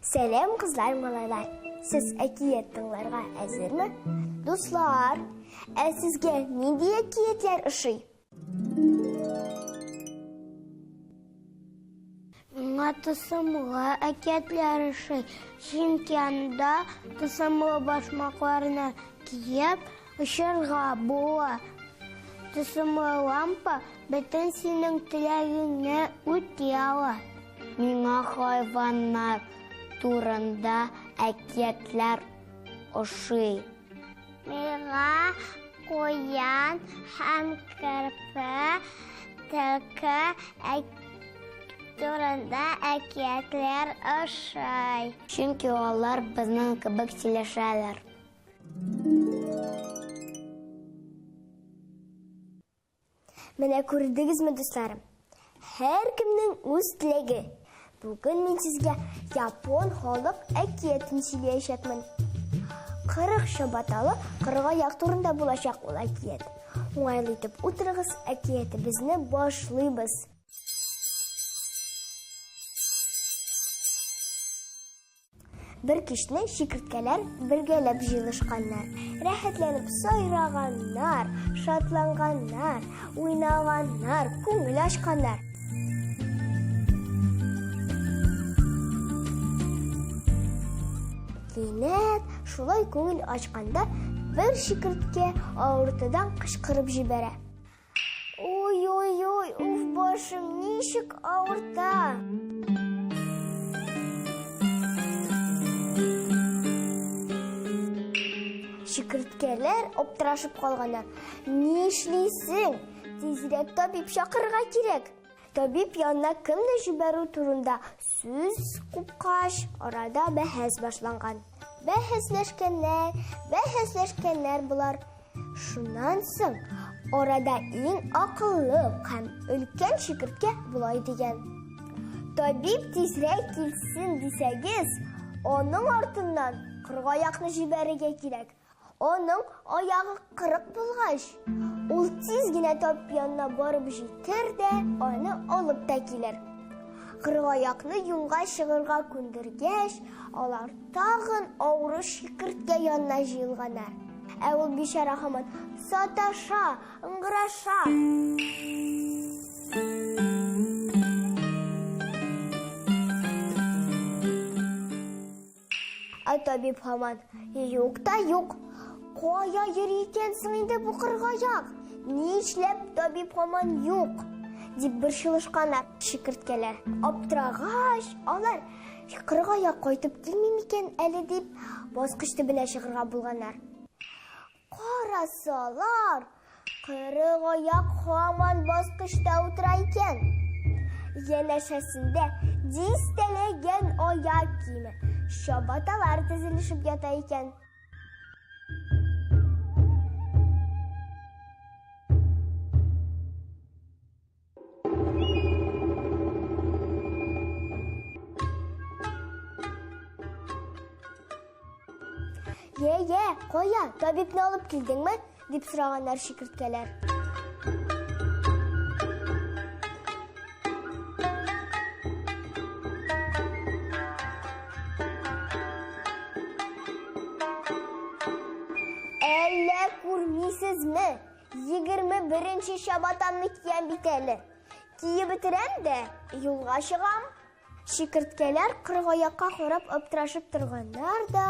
Сәлам, кызлар, малайлар. Сез әкият тыңларга әзерме? Дуслар, ә сезгә нинди әкиятләр ошый? Миңа тылсымлы әкиятләр ошый, чөнки анда тылсымлы башмакларны киеп очарга була. Тылсымлы лампа бөтен синең теләгеңне үти ала. Миңа хайваннар турында әкиятләр ошый. Миңа куян һәм керпе, төлке турында әкиятләр ошый. Чөнки алар безнең кебек сөйләшәләр. Менә күрдегезме, дусларым? Һәркемнең үз теләге. Бүген мин сезгә япон халык әкиятен сөйләячәкмен. 40 чабаталы 40 аяк турында булачак ул әкият. Уңайлы итеп утырыгыз, әкиятебезне башлыйбыз. Бер кичне чикерткәләр бергәләп җыелышканнар. Рәхәтләнеп сайраганнар, шатланганнар, уйнаганнар, күңел ачканнар. Кинәт шулай күңел ачканда бер чикерткә авыртудан кычкырып җибәрә. Ой-ой-ой, уф, башым ничек авырта. Чикерткәләр аптырашып калганнар. Нишлисең? Тизрәк табиб чакырырга кирәк. Табиб янына кемне җибәрү турында сүз купкач, арада бәхәс башланган. Бәхәсләшкәннәр, бәхәсләшкәннәр болар. Шуннан соң арада иң акыллы һәм өлкән чикерткә болай дигән. Табиб тизрәк килсен дисәгез, аның артыннан кыргаякны җибәрергә кирәк. Аның аягы кырык булгач, ул тиз генә табиб янына барып җитер дә, аны алып та килер. Кыргаякны юлга чыгырга күндергәч, алар тагын авыру чикерткә янына җыелганнар. Ә ул бичара һаман саташа, ыңгыраша. Ә табиб һаман юк та юк. Кая йөри икән соң инде бу кыргаяк? Нишләп табиб һаман юк? Дип борчылышканнар чикерткәләр. Аптырагач, алар кыргаяк кайтып килми микән әле дип баскыч төбенә чыгарга булганнар. Карасалар, 40 аяк һаман баскычта утыра икән. Янәшәсендә дистәләгән аяк киеме, чабаталар тезелешеп ята икән. Йә, йә, кая, табибны алып килдеңме? дип сораганнар чикерткәләр. Әллә күрмисезме? 21 чабатамны киям бит әле. Киеп бетерәм дә, юлга чыгам. Чикерткәләр кыргаякка карап аптырашып торганнар да,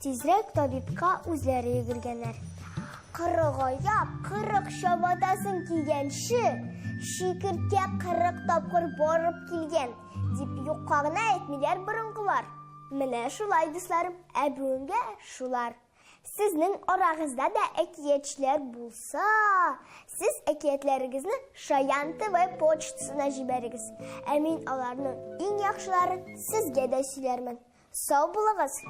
тизрәк табибка үзләре йөгергәннәр. Кырыгаяк 40 чабатасын кигәнче, чикерткә 40 тапкыр барып килгән, дип юкка гына әйтмиләр борынгылар. Менә шулай, дусларым, ә бүгенгә шулар. Сезнең арагызда да әкиятчеләр булса, сез әкиятләрегезне Шаян ТВ почтасына җибәрегез. Ә мин аларның иң яхшыларын сезгә дә сөйләрмен. Сау булыгыз!